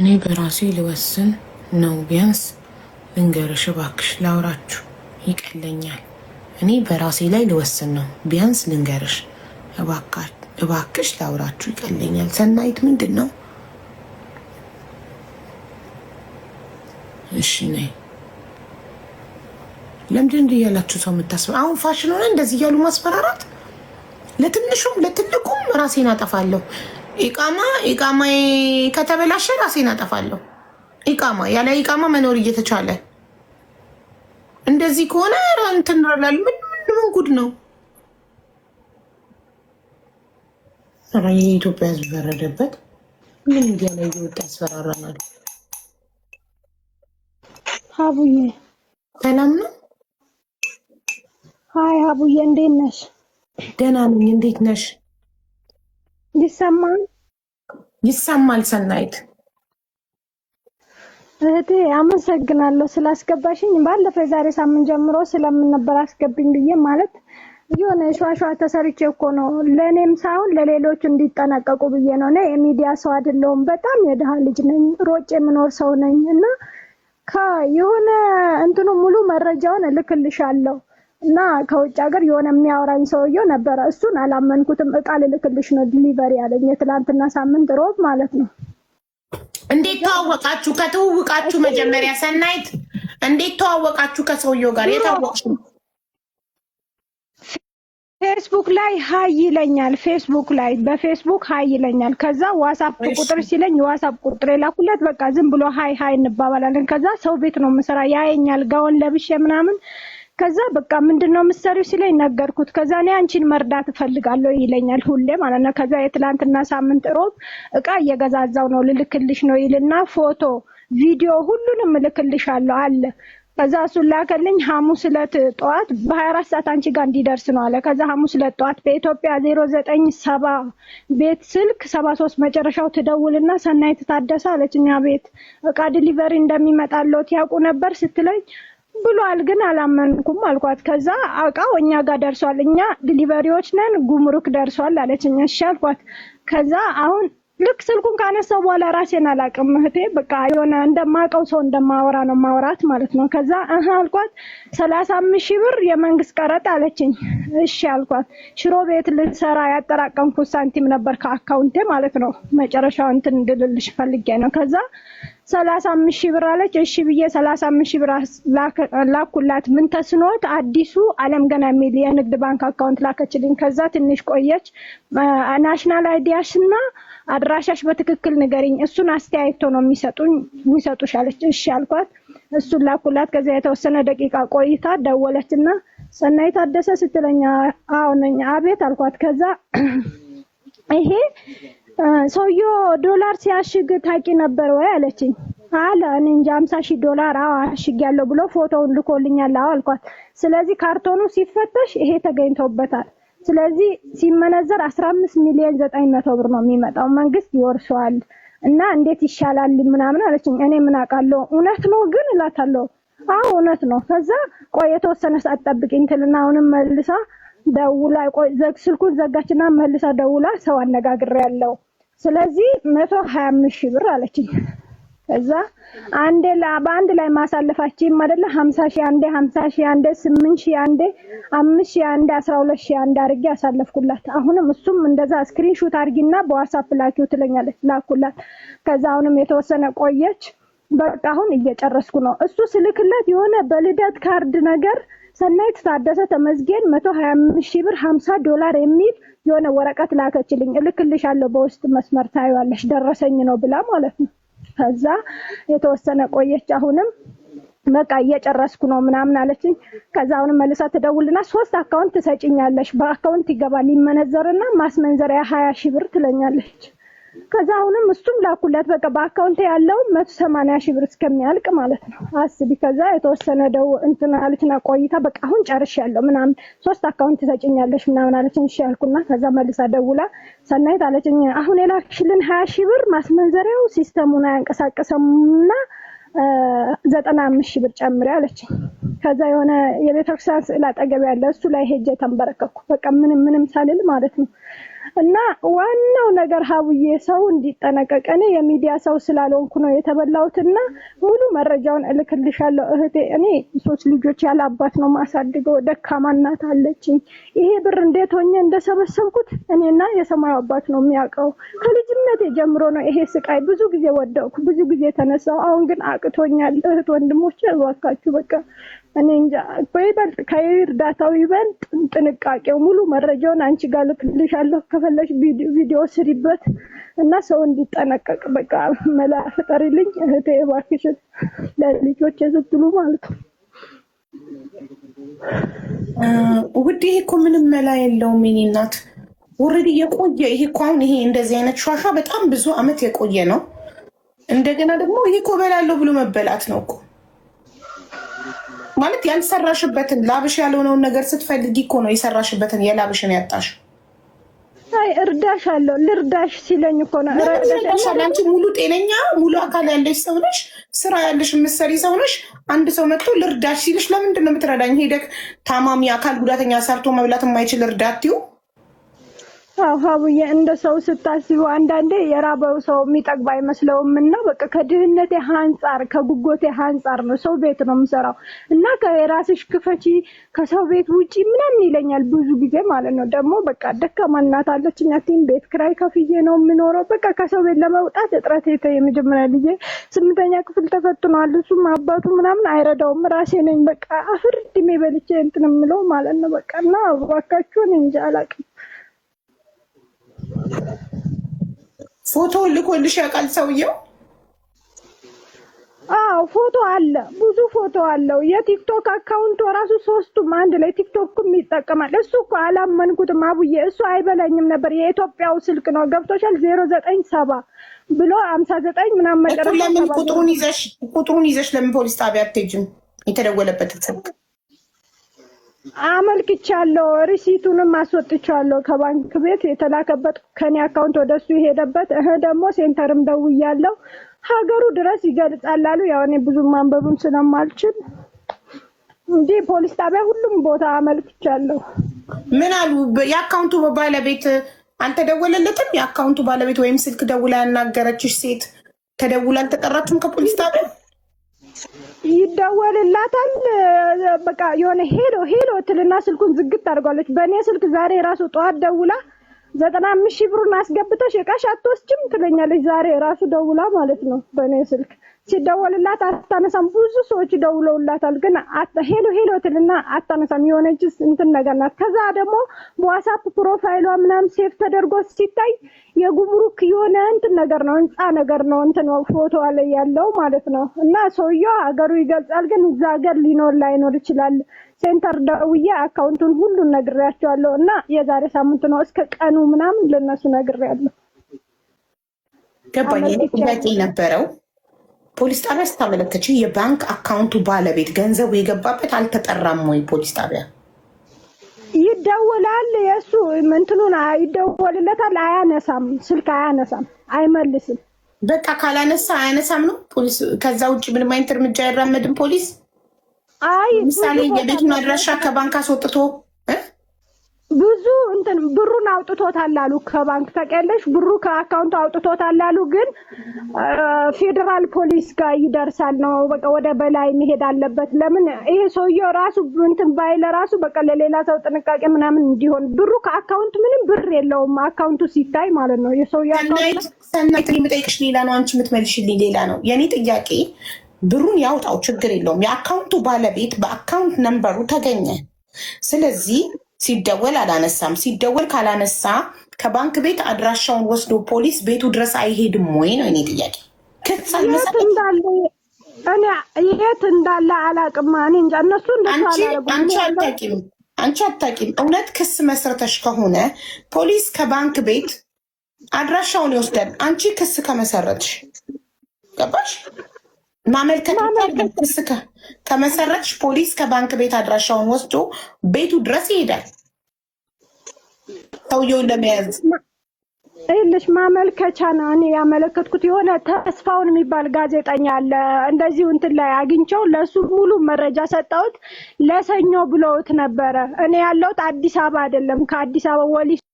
እኔ በራሴ ልወስን ነው። ቢያንስ ልንገርሽ እባክሽ፣ ላውራችሁ ይቀለኛል። እኔ በራሴ ላይ ልወስን ነው። ቢያንስ ልንገርሽ እባክሽ፣ ላውራችሁ ይቀለኛል። ሰናይት ምንድን ነው? እሺ ነይ። ለምንድን እንዲህ እያላችሁ ሰው የምታስበ አሁን ፋሽን ሆነ እንደዚህ እያሉ ማስፈራራት። ለትንሹም ለትልቁም ራሴን አጠፋለሁ። ኢቃማ ኢቃማ ከተበላሸ ራሴን አጠፋለሁ። ኢቃማ ያለ ኢቃማ መኖር እየተቻለ እንደዚህ ከሆነ እንትን እንላለን። ምን ምን ጉድ ነው? ኧረ የኢትዮጵያ ሕዝብ ፈረደበት። ምን ሚዲያ ላይ እየወጣ ያስፈራራናል? ሀቡዬ። ሰላም ነው? Hi ሀቡዬ፣ እንዴት ነሽ? ደህና ነኝ። እንዴት ነሽ? ይሰማል? ይሰማል። ሰናይት። እህቴ፣ አመሰግናለሁ ስላስገባሽኝ። ባለፈው የዛሬ ሳምንት ጀምሮ ስለምን ነበር አስገብኝ ብዬ፣ ማለት የሆነ ሿሿ ተሰርቼ እኮ ነው፣ ለእኔም ሳይሆን ለሌሎች እንዲጠነቀቁ ብዬ ነው። እኔ የሚዲያ ሰው አይደለሁም። በጣም የድሃ ልጅ ነኝ። ሮጬ የምኖር ሰው ነኝ እና የሆነ እንትኑ ሙሉ መረጃውን እልክልሻለሁ እና ከውጭ ሀገር የሆነ የሚያወራኝ ሰውየው ነበረ። እሱን አላመንኩትም። እቃ ልልክልሽ ነው delivery ያለኝ የትላንትና ሳምንት ሮብ ማለት ነው። እንዴት ተዋወቃችሁ? ከትውውቃችሁ መጀመሪያ ሰናይት፣ እንዴት ተዋወቃችሁ ከሰውየው ጋር የታወቅሽው? ፌስቡክ ላይ hi ይለኛል። ፌስቡክ ላይ፣ በፌስቡክ hi ይለኛል። ከዛ ዋትስአፕ ቁጥር ሲለኝ የዋትስአፕ ቁጥር የላኩለት። በቃ ዝም ብሎ hi hi እንባባላለን። ከዛ ሰው ቤት ነው የምሰራ፣ ያየኛል ጋውን ለብሼ ምናምን። ከዛ በቃ ምንድን ነው የምትሰሪው ሲለኝ ነገርኩት። ከዛ እኔ አንቺን መርዳት እፈልጋለሁ ይለኛል ሁሌ ማለት ነው። ከዛ የትላንትና ሳምንት ሮብ እቃ እየገዛዛው ነው፣ ልልክልሽ ነው ይልና ፎቶ፣ ቪዲዮ ሁሉንም እልክልሻለሁ አለ። ከዛ እሱን ላከልኝ። ሐሙስ ዕለት ጠዋት በ24 ሰዓት አንቺ ጋር እንዲደርስ ነው አለ። ከዛ ሐሙስ ዕለት ጠዋት በኢትዮጵያ 097 ቤት ስልክ፣ 73 መጨረሻው፣ ትደውልና ሰናይት ታደሰ አለች። እኛ ቤት እቃ delivery እንደሚመጣለት ያውቁ ነበር ስትለኝ ብሏል፣ ግን አላመንኩም አልኳት። ከዛ እቃው እኛ ጋር ደርሷል፣ እኛ delivery ዎች ነን፣ ጉምሩክ ደርሷል አለችኝ። እሺ አልኳት። ከዛ አሁን ልክ ስልኩን ካነሳው በኋላ ራሴን አላውቅም እህቴ። በቃ የሆነ እንደማውቀው ሰው እንደማወራ ነው ማውራት ማለት ነው። ከዛ እህ አልኳት። 35,000 ብር የመንግስት ቀረጥ አለችኝ። እሺ አልኳት። ሽሮ ቤት ልሰራ ያጠራቀምኩት ሳንቲም ነበር ከአካውንቴ ማለት ነው። መጨረሻው እንትን እንድልልሽ ፈልጌ ነው። ከዛ 35,000 ብር አለች። እሺ ብዬ 35,000 ብር ላኩላት። ምን ተስኖት አዲሱ አለም ገና የሚል የንግድ ባንክ አካውንት ላከችልኝ። ከዛ ትንሽ ቆየች። National ID ያሽ እና አድራሻሽ በትክክል ንገሪኝ፣ እሱን አስተያየቶ ነው የሚሰጡኝ የሚሰጡሽ አለች። እሺ አልኳት። እሱን ላኩላት። ከዛ የተወሰነ ደቂቃ ቆይታ ደወለችና ሰናይት ታደሰ ስትለኝ አዎ ነኝ፣ አቤት አልኳት። ከዛ ይሄ ሰውዬው ዶላር ሲያሽግ ታቂ ነበር ወይ አለችኝ። አለ እኔ እንጃ፣ 50,000 ዶላር አዎ አሽጊያለሁ ብሎ ፎቶውን ልኮልኛል። አዎ አልኳት። ስለዚህ ካርቶኑ ሲፈተሽ ይሄ ተገኝቶበታል። ስለዚህ ሲመነዘር 15 ሚሊዮን 900 ብር ነው የሚመጣው፣ መንግስት ይወርሰዋል እና እንዴት ይሻላል ምናምን አለችኝ። እኔ ምን አውቃለሁ፣ እውነት ነው ግን እላታለሁ። አዎ እውነት ነው። ከዛ ቆይ የተወሰነ ሰዓት ጠብቂኝ ትልና አሁንም መልሳ ደውላ፣ ቆይ ስልኩን ዘጋችና መልሳ ደውላ ሰው አነጋግሬያለሁ፣ ስለዚህ 125,000 ብር አለችኝ። ከዛ አንዴ በአንድ ላይ ማሳለፋችን አይደለ 50,000 አንዴ፣ 50,000 አንዴ፣ 8,000 አንዴ፣ 5,000 አንዴ፣ 12,000 አንዴ አድርጌ አሳለፍኩላት። አሁንም እሱም እንደዛ screenshot አድርጊና በዋትስአፕ ላኪው ትለኛለች። ላኩላት። ከዛ አሁንም የተወሰነ ቆየች። በቃ አሁን እየጨረስኩ ነው። እሱ ስልክለት የሆነ በልደት ካርድ ነገር ሰናይት ታደሰ ተመዝጌን 125,000 ብር 50 ዶላር የሚል የሆነ ወረቀት ላከችልኝ። እልክልሻለሁ በውስጥ መስመር ታዩዋለሽ፣ ደረሰኝ ነው ብላ ማለት ነው። ከዛ የተወሰነ ቆየች። አሁንም በቃ እየጨረስኩ ነው ምናምን አለችኝ። ከዛ አሁንም መልሳ ትደውልና ሶስት አካውንት ትሰጭኛለሽ፣ በአካውንት ይገባል ይመነዘርና ማስመንዘሪያ 20,000 ብር ትለኛለች። ከዛ አሁንም እሱም ላኩላት፣ በቃ በአካውንት ያለው 180,000 ብር እስከሚያልቅ ማለት ነው። አስቢ። ከዛ የተወሰነ ደው እንትን አለችና ቆይታ በቃ አሁን ጨርሻለሁ ምናምን ሶስት አካውንት ትሰጭኛለሽ ምናምን አለችኝ። እሺ አልኩና ከዛ መልሳ ደውላ ሰናይት አለችኝ፣ አሁን የላክሽልን 20,000 ብር ማስመንዘሪያው ሲስተሙን አያንቀሳቅሰምና 95,000 ብር ጨምሪ አለችኝ። ከዛ የሆነ የቤተክርስቲያን ስዕል አጠገብ ያለ እሱ ላይ ሄጄ ተንበረከኩ። በቃ ምንም ምንም ሳልል ማለት ነው። እና ዋናው ነገር ሀቡዬ ሰው እንዲጠነቀቅ፣ እኔ የሚዲያ ሰው ስላልሆንኩ ነው የተበላሁትና ሙሉ መረጃውን እልክልሻለሁ እህቴ። እኔ ሶስት ልጆች ያለ አባት ነው ማሳድገው፣ ደካማ እናት አለችኝ። ይሄ ብር እንዴት ሆኜ እንደሰበሰብኩት እኔና የሰማዩ አባት ነው የሚያውቀው። ከልጅነቴ ጀምሮ ነው ይሄ ስቃይ። ብዙ ጊዜ ወደቅኩ፣ ብዙ ጊዜ ተነሳሁ። አሁን ግን አቅቶኛል። እህት ወንድሞቼ እባካችሁ በቃ እኔ እንጃ፣ በይበልጥ ከእርዳታው ይበልጥ ጥንቃቄው። ሙሉ መረጃውን አንቺ ጋር ልክልሻለሁ። ከፈለሽ ቪዲዮ ስሪበት እና ሰው እንዲጠነቀቅ በቃ መላ ፍጠሪልኝ እህቴ እባክሽን፣ ለልጆቼ ስትሉ ማለት ነው። ውድ ይሄ እኮ ምንም መላ የለውም የኔ እናት። Already የቆየ ይሄ እኮ አሁን ይሄ እንደዚህ አይነት ሿሿ በጣም ብዙ አመት የቆየ ነው። እንደገና ደግሞ ይሄ እኮ እበላለሁ ብሎ መበላት ነው እኮ። ማለት ያልሰራሽበትን ላብሽ ያልሆነውን ነገር ስትፈልጊ እኮ ነው የሰራሽበትን የላብሽን ያጣሽ። አይ እርዳሽ አለው፣ ልርዳሽ ሲለኝ እኮ ነው። እረዳሻለሁ። አንቺ ሙሉ ጤነኛ ሙሉ አካል ያለሽ ሰው ነሽ፣ ስራ ያለሽ የምትሰሪ ሰው ነሽ። አንድ ሰው መጥቶ ልርዳሽ ሲልሽ ለምንድን ነው የምትረዳኝ? ሄደክ ታማሚ አካል ጉዳተኛ ሰርቶ መብላት የማይችል እርዳትዩ። አዎ ሀቡዬ፣ እንደ ሰው ስታስቡ አንዳንዴ የራበው ሰው የሚጠግብ አይመስለውም። እና በቃ ከድህነቴ አንጻር ከጉጎቴ አንጻር ነው፣ ሰው ቤት ነው የምሰራው እና ከራስሽ ክፈቺ ከሰው ቤት ውጪ ምናምን ይለኛል ብዙ ጊዜ ማለት ነው። ደግሞ በቃ ደካማ እናት አለችኝ፣ አትይም፣ ቤት ኪራይ ከፍዬ ነው የምኖረው። በቃ ከሰው ቤት ለመውጣት እጥረት። የመጀመሪያ ልጄ ስምንተኛ ክፍል ተፈትኗል። እሱም አባቱ ምናምን አይረዳውም፣ ራሴ ነኝ በቃ አፍር ድሜ በልቼ እንትን የምለው ማለት ነው። በቃ እና እባካችሁን እንጃ አላውቅም። ፎቶ ልኮልሽ ያውቃል ሰውየው? አዎ ፎቶ አለ፣ ብዙ ፎቶ አለው። የቲክቶክ account ኡ ራሱ ሶስቱም አንድ ላይ ቲክቶክም ይጠቀማል። እሱ እኮ አላመንኩትም አቡዬ፣ እሱ አይበላኝም ነበር። የኢትዮጵያው ስልክ ነው ገብቶሻል። 097 ብሎ 59 ምናምን መጨረሻ። ለምን ቁጥሩን ይዘሽ ለምን ፖሊስ ጣቢያ አትሄጂም? የተደወለበትን ስልክ። አመልክቻለሁ። Receipt ኡንም አስወጥቻለሁ ከባንክ ቤት የተላከበት ከኔ account ወደ እሱ የሄደበት። እህ ደግሞ center ም ደውያለሁ። ሀገሩ ድረስ ይገልጻል አሉ። ያው እኔ ብዙ ማንበብም ስለማልችል እንጂ ፖሊስ ጣቢያ ሁሉም ቦታ አመልክቻለሁ። ምን አሉ? የ account ኡ ባለቤት አልተደወለለትም? የ account ኡ ባለቤት ወይም ስልክ ደውላ ያናገረችሽ ሴት ተደውላ አልተጠራችም ከፖሊስ ጣቢያ? ይደወልላታል። በቃ የሆነ hello hello ትልና ስልኩን ዝግት ታደርጓለች። በእኔ ስልክ ዛሬ ራሱ ጠዋት ደውላ 95,000 ብሩን አስገብተሽ እቃሽ አትወስጂም ትለኛለች። ዛሬ ራሱ ደውላ ማለት ነው። በእኔ ስልክ ሲደወልላት አታነሳም። ብዙ ሰዎች ደውለውላታል፣ ግን hello hello ትልና አታነሳም። የሆነች እንትን ነገር ናት። ከዛ ደግሞ በዋትስአፕ profile ሏ ምናምን save ተደርጎ ሲታይ የጉምሩክ የሆነ እንትን ነገር ነው፣ ህንፃ ነገር ነው እንትን ፎቶ ላይ ያለው ማለት ነው። እና ሰውየው ሀገሩ ይገልጻል፣ ግን እዛ ሀገር ሊኖር ላይኖር ይችላል። Center ደውዬ account ኡን ሁሉን ነግሬያቸዋለሁ። እና የዛሬ ሳምንት ነው እስከ ቀኑ ምናምን ለነሱ ነግሬያለሁ። ገባኝ። ጥያቄ ነበረው፣ ፖሊስ ጣቢያ ስታመለከች የባንክ account ኡ ባለቤት ገንዘቡ የገባበት አልተጠራም ወይ ፖሊስ ጣቢያ? ይደወላል። የእሱ እንትኑን ይደወልለታል፣ አያነሳም፣ ስልክ አያነሳም፣ አይመልስም። በቃ ካላነሳ አያነሳም ነው ፖሊስ። ከዛ ውጭ ምንም አይነት እርምጃ አይራመድም ፖሊስ። አይ ለምሳሌ የቤቱን አድራሻ ከባንክ አስወጥቶ ብዙ እንትን ብሩን አውጥቶታል አሉ ከባንክ፣ ታውቂያለሽ፣ ብሩ ከ account ኡ አውጥቶታል አሉ። ግን ፌዴራል ፖሊስ ጋር ይደርሳል ነው በቃ ወደ በላይ መሄድ አለበት። ለምን ይሄ ሰውየው ራሱ እንትን ባይለ ራሱ በቃ ለሌላ ሰው ጥንቃቄ ምናምን እንዲሆን፣ ብሩ ከ account ምንም ብር የለውም account ኡ ሲታይ ማለት ነው የሰውየው account። ሰናይት፣ የምጠይቅሽ ሌላ ነው፣ አንቺ የምትመልሽልኝ ሌላ ነው። የኔ ጥያቄ ብሩን ያውጣው ችግር የለውም። የ account ኡ ባለቤት በ account number ኡ ተገኘ። ስለዚህ ሲደወል አላነሳም። ሲደወል ካላነሳ ከባንክ ቤት አድራሻውን ወስዶ ፖሊስ ቤቱ ድረስ አይሄድም ወይ ነው የኔ ጥያቄ። የት እንዳለ እኔ የት እንዳለ አላውቅም። እኔ እንጃ፣ እነሱ እንደሱ አላደረጉም። አንቺ አታውቂም፣ አንቺ አታውቂም። እውነት ክስ መስረተሽ ከሆነ ፖሊስ ከባንክ ቤት አድራሻውን ይወስዳል። አንቺ ክስ ከመሰረትሽ፣ ገባሽ? ማመልከት፣ ክስ ከመሰረትሽ ፖሊስ ከባንክ ቤት አድራሻውን ወስዶ ቤቱ ድረስ ይሄዳል ሰውየውን ለመያዝ። ይኸውልሽ ማመልከቻ ነው እኔ ያመለከትኩት። የሆነ ተስፋውን የሚባል ጋዜጠኛ አለ፣ እንደዚሁ እንትን ላይ አግኝቼው ለእሱ ሙሉ መረጃ ሰጠሁት። ለሰኞ ብለውት ነበረ። እኔ ያለሁት አዲስ አበባ አይደለም፣ ከአዲስ አበባ ወሊሶ